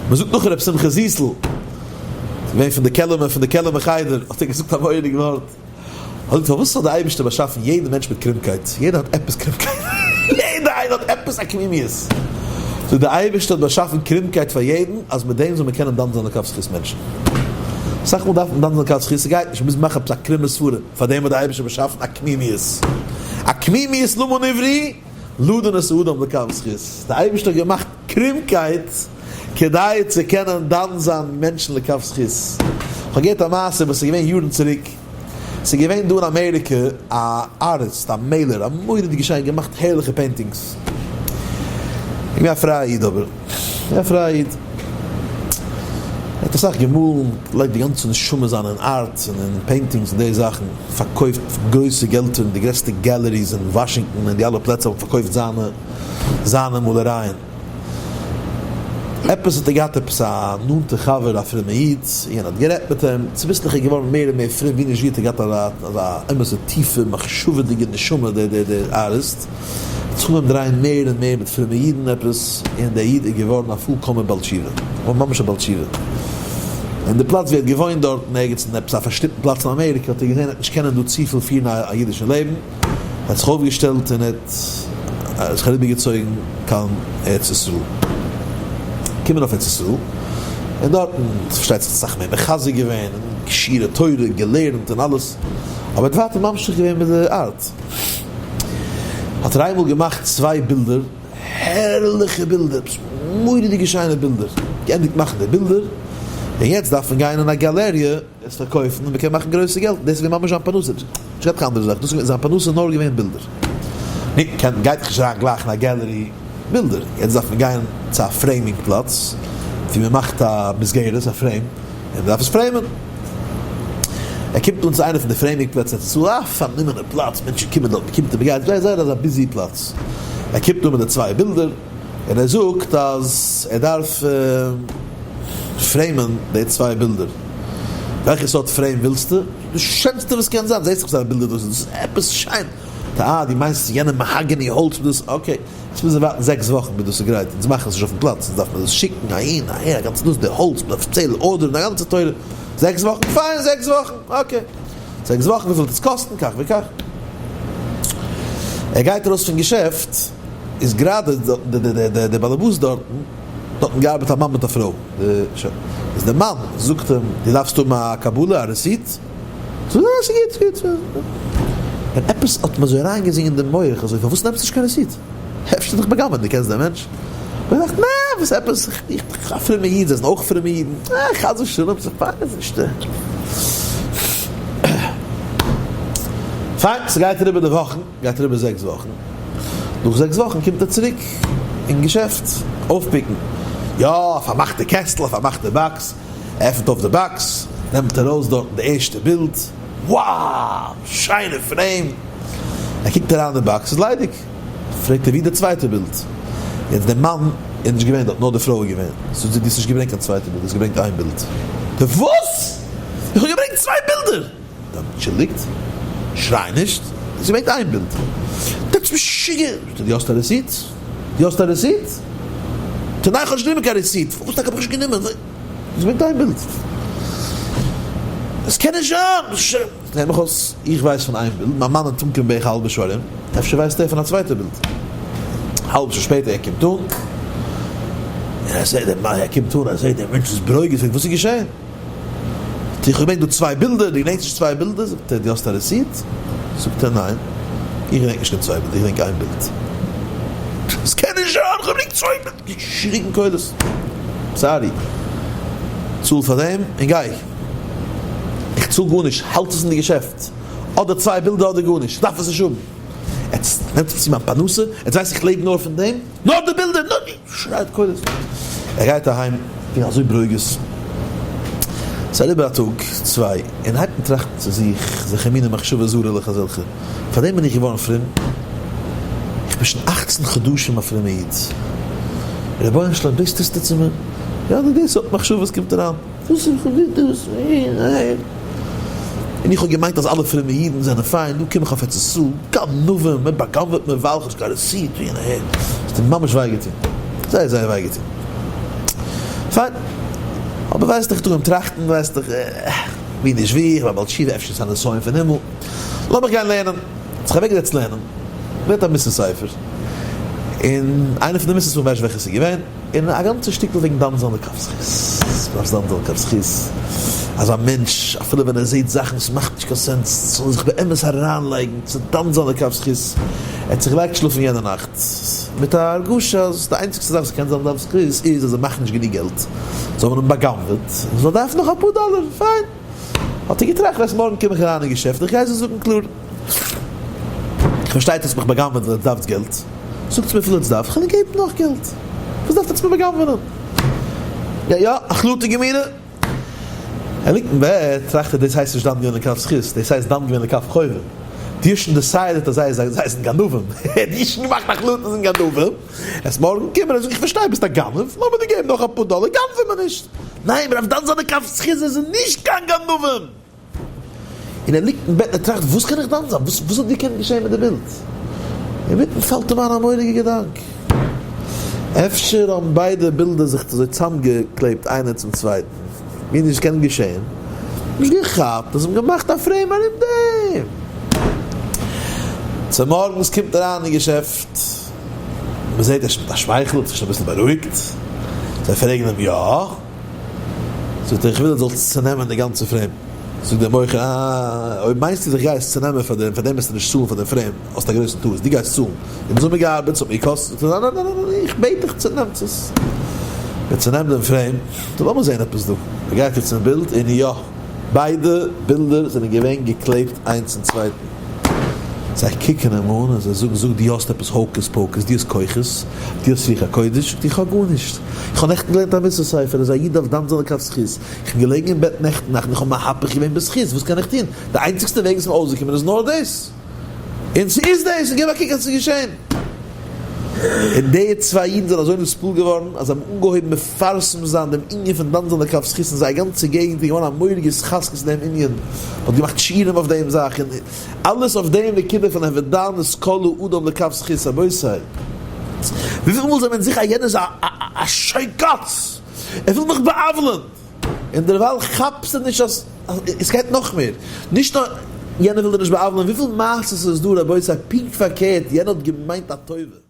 מען זאגט נאך ר' שמחה זיסל, געווען פון די קעלעמער פון די קעלעמער חדר, האט ער געזאגט א מורא'דיג ווארט, ער זאגט פארוואס האט די אייבערשטער באשאפן יעדן מענטש מיט קרומקייט, יעדער האט עפעס קרומקייט, יעדער איינער האט עפעס א קמימיות, זאגט די אייבערשטער האט באשאפן קרומקייט פאר יעדן אז מיט דעם זאל מען קענען דן זיין לכף זכות מענטשן, אסאך מאל דארף מען דן זיין לכף זכות, ס'גייט נישט, מ'מוז מאכן עפעס א קרומע סברה, פאר דעם האט די אייבערשטער באשאפן א קמימיות, א קמימיות למה נבראו? לדון את האדם לכף זכות, די אייבערשטער האט געמאכט קרומקייט כדי צו קענען דן זיין מענטשן לכף זכות. כ'האב געהערט א מעשה וואס איז געווען יארן צוריק, ס'איז געווען דא אין אמעריקע א ארטיסט, א מעלער, א מורא'דיגע שיין, געמאכט הערליכע paintings, געווען א פרייע איד אבער, געווען א פרייע איד, ער האט אסאך געמאלן, געלייגט די גאנצע נשמה זיינע אין art און אין paintings און די זאכן, פארקויפט גרויסע געלטער אין די גרעסטע galleries אין וואשינגטאן און די אלע פלעצער האבן פארקויפט זיינע זיינע מאלערייען. עפעס האט ער געהאט עפעס א נאנטע חבר א פרומע איד, יענער האט גערעדט מיט אים, צוביסלעך איז געווארן מער און מער פרום ווי נישט ווי האט ער געהאט אזא אמת'ע טיפע מחשבה'דיגע נשמה דער דער דער ארטיסט, האט זיך אנגעהויבן דרייען מער און מער מיט פרומע אידן עפעס, און דער איד איז געווארן א פולקאמער בעל תשובה, געווארן ממש א בעל תשובה. און די פלאץ ווי ער האט געוואוינט דארטן ערגעץ אין עפעס א פארשטופטן פלאץ אין אמעריקע האט ער געזען ער וועט נישט קענען דא צופיל פירן א אידישן לעבן, ער האט זיך אויפגעשטעלט און ער האט זיך אריבערגעצויגן קיין ארץ ישראל. געקומען אויף ארץ ישראל, און דארטן פארשטייט זיך אסאך מער מחזק געווען, און שיעורי תורה געלערנט און אלעס, אבער ער האט ווייטער ממשיך געווען מיט די art. האט ער איינמאל געמאכט צוויי בילדער, הערליכע בילדער, מורא'דיגע שיינע בילדער, געענדיגט מאכן די בילדער, און יעצט דארף מען גיין אין א גאלעריע עס פארקויפן און מ'קען מאכן גרויסע געלט, דאס איז געווען ממש זיין פרנסה, נישט געהאט קיין אנדערע זאך, דאס איז געווען זיין פרנסה נאר געווען בילדער. נו, קען, גייט דאך נישט אריין גלייך אין א gallery בילדער, יעצט דארף מען גיין צו א framing פלאץ, ווי מ'מאכט א מסגרת, א frame, און מ'דארף עס frame ען. ער קומט אן צו איינע פון די framing פלעצער, עס איז א פארנומענע פלאץ, מענטשן קומען דארט, מ'קומט און מ'גייט, זייער זייער אזא busy פלאץ. ער קומט אן מיט די צוויי בילדער, און ער זאגט אז ער דארף frame ען די צוויי בילדער. וועלכע סארט frame ווילסטו? די שענסטע וואס קען זיין, זעסט דאך זיינע בילדער דאס איז עפעס שיין. אה, דו מיינסט יענע mahogany האלץ מיט דאס, okay. יעצט מוז ער ווארטן זעקס וואכן ביז דאס איז גרייט, אונז מאכן עס נישט אויפן פלאץ, אונז דארף מען דאס שיקן אהין אהער, א גאנצע דאס, די האלץ, מ'דארף ספעציעל order ן, א גאנצע תורה. זעקס וואכן? פיין, זעקס וואכן, okay. זעקס וואכן, וויפיל וועט עס קאסטן, כך וכך. ער גייט ארויס פון געשעפט, איז גראדע דער באלעבאס דארטן, דארטן געארבעט א מאן מיט א פרוי, איז דער מאן זאגט אים, דו דארפסט האבן א קבלה, א receipt? זאגט ער, ס'גוט, ס'גוט, ס'גוט. און עפעס האט אים אזוי אריינגעזינגען אין די מח, אזוי, פארוואס נעמסטו נישט קיין receipt? אפשר דיך בא'גנב'ען, דו קענסט דעם מענטש? האב איך געדאכט, נע, וואס עפעס, איך בין א פרומע איד, זיי זענען אויך פרומע אידן, אה, חס ושלום, ס'איז פיין, ס'איז נישט. פיין, ס'גייט אריבער די וואכן, גייט אריבער זעקס וואכן, נאך זעקס וואכן קומט ער צוריק אין געשעפט אויפ pick ן, יא, פארמאכט די קעסטל, פארמאכט די box, עפנט אויף די box, נעמט ארויס דארטן די ערשטע בילד, wow! שיינע frame! ער קוקט אריין אין די box, ס'איז ליידיג. פרעגט ער ווי די צווייטע בילד? יעצט די מאן איז נישט געווען דארט נאר די פרוי איז געווען, זאגט זי דו האסט נישט געברענגט קיין צווייטע בילד דו האסט געברענגט איין בילד. די וואס? איך האב געברענגט צוויי בילדער! אנטשולדיגט, שריי נישט, דו האסט געברענגט איין בילד. דו ביסט משוגע! זאגט ער דו האסט א receipt? דו האסט א receipt? זאגט ער ניין איך האב נישט גענומען קיין receipt, פארוואס טאקע האב איך נישט גענומען? דו האסט געברענגט איין בילד. עס קען נישט זיין! הער מיך אויס, איך ווייס פון איין בילד, מיין מאן האט אנגעקומען בערך א האלבע שעה ארום, אפשר ווייסט ער פון א צווייטע בילד. א האלבע שעה שפעטער ער קומט אן, און ער זעט דעם מאן, ער קומט אן, ער זעט דער מענטש איז ברוגז, פרעגט וואס איז געשען? זאגט ער, איך האב געברענגט דא צוויי בילדער, דו געדענקסט נישט צוויי בילדער? זאגט ער, דו האסט א receipt? זאגט ער, ניין, איך געדענק נישט קיין צוויי בילדער, איך געדענק איין בילד. עס קען נישט זיין, איך האב געברענגט צוויי בילדער! געשריגן קולות, sorry, צאל פאר דעם און גיי. איך צאל גארנישט, האלט עס אין די געשעפט, אדער צוויי בילדער אדער גארנישט, איך דארף עס נישט האבן. עטס נעמט זיך צו מיין פרנסה, עטס ווייסט איך לעב נאר פון דעם, נאר די בילדער, נאר די, שרייט קולות. ער גייט אהיים, און אזוי ברוגז. ס'איז אריבער א טאג, צוויי, און הייבט אן טראכטן צו זיך, אזעלכע מיני מחשבות זרה'לעך אזעלכע, פארדעם בין איך געווארן פרום? איך בין שוין אכצן חדשים א פרומע איד. רבונו של עולם, דאס טוסטו צו מיר? יא, די סארט מחשבות קומט אריין. וואס איך האב געטון דאס אהין אהער, און איך האב געמיינט אז אלע פרומע אידן זענען פיין, דא קום איך אויף ארץ ישראל, גנבים, מען באגנב'עט מיר ווייל איך האב נישט קיין receipt, אהין אהער, עס האט מיר ממש וויי געטון, זייער זייער וויי געטון. פיין. אבער ווייסט איך טו אים טראכטן, ווייסט איך, ווי נישט ווי, איך בין א בעל תשובה, אפשר איז עס א נסיון פון הימל. לאמיך גיין לערנען. האט זיך אוועקגעזעצט לערנען. געלערנט א מוסר ספר. און איינע פון די מוסר ספרים, ווייס נישט וועלכע עס איז געווען. און א גאנצע שטיקל וועגן דן זיין לכף זכות, מ'דארף דן זיין לכף זכות, אז א מענטש אפילו ווען ער זעט זאכן וואס מאכט נישט קיין sense, זאל ער זיך באמת אריינלייגן צו דן זיין לכף זכות, ער האט זיך געלייגט שלאפן יענע נאכט מיט א הרגשה אז די איינציגסטע זאך וואס קען זיין דן זכות איז אז זיי מאכן נישט גענוג געלט, זיי האבן אים בא'גנב'עט, און זאל דארפן נאך אפאר דאלער, פיין. האט ער געטראכט, ווייסט מארגן קום איך אריין אין געשעפט, איך גיי זיי זאגן קלאר, איך פארשטיי עטס האטס מיך בא'גנב'עט ווייל עטס דארפטס געלט, זאגטס מיר וויפיל עטס דארפט, כ'וועל ענק געבן נאך געלט, וואס דארפט עטס מיר בא'גנב'ענען? יא יא, החלטה גמורה. ער ליגט אין בעט, טראכט ער, דאס הייסט נישט דן געווען לכף זכות, דאס הייסט דן געווען לכף חובה, די האסט שוין decided אז זיי זענען גנבים, די האסט שוין געמאכט החלטה זיי זענען גנבים, עס מארגן קומען און זאגן איך פארשטיי ביסט א גנב, לאמיר דיר געבן נאך אפאר דאלער, גנב'ע מיר נישט. ניין, מ'דארף דן זיין לכף זכות, זיי זענען נישט קיין גנבים! און ער ליגט אין בעט און ער טראכט וואס קען איך דן זיין, וואס וואס האט געקענט געשען מיט די בילד? אינמיטן פאלט אים איין א מורא'דיגע געדאנק, אפשר האבן ביידע בילדער זיך אזוי צוזאמגעקלעבט איינער צום צווייטן, ווי נישט קען געשען, נישט געכאפט אז זיי האבן געמאכט א frame ארום דעם. צומארגנס קומט ער אריין אין געשעפט, מען זעט ער איז מיט א שמייכל, האט זיך שוין אביסל בארואיגט, זיי פרעגן אים יא? זאגט ער איך וויל ער זאל צונעמען די גאנצע frame, זאגט דער מוכר אה, אויב מיינסטו אז איך גיי עס צונעמען פאר דעם, פאר דעם וועסטו נישט צאלן פאר דעם frame, האסט א גרויסן טעות, דו גייסט צאלן, אונז האבן מיר געארבעט, ס'האט מיר געקאסט, זאגט ער ניין ניין ניין ניין, איך בעט דיך צונעמטס עס, מען צונעמט דעם frame, זאגט ער לאמיר זען עפעס דא, מען גייט יעצט צום בילד און יא, ביידע בילדער זענען געווען געקלעבט איינס צום צווייטן. זיי קוקן אים אן און זיי זאגן, זאג, דו האסט עפעס hocus pocus, דו האסט כוחות, דו האסט רוח הקודש? זאגט ער, איך האב גארנישט, איך האב נעכטן געלערנט א מוסר ספר אז א איד דארף דן זיין לכף זכות, איך בין געלעגן אין בעט נעכטן נאכט און איך האב מהפך געווען בזכות, וואס קען איך טון? די איינציגסטע וועג וואס איז מיר אויסגעקומען איז נאר דאס, און ס'איז דאס, און געב א קוק אז ס'איז געשען. און די צוויי אידן זענען אזוי נתפעל געווארן אז זיי האבן אנגעהויבן מפרסם זיין דעם ענין פון דן זיין לכף זכות אין זייער גאנצע געגנט איז געווארן א מורא'דיגע התחזקות אין דעם ענין, מען האט געמאכט שיעורים אויף דעם זאך און אלעס אויף דעם נקודה פון הוי דן את כל האדם לכף זכות, רבותי וויפיל מאל זענען מיר זיכער אז יענער איז א שייגאץ, ער וויל מיך בא'עוול'ן, און דערווייל כאפסטו נישט אז עס גייט נאך מער, נישט נאר יענער וויל דיר נישט בא'עוול'ן, וויפיל מעשות איז דא רבותי פונקט פארקערט, יענער האט געמיינט א טובה.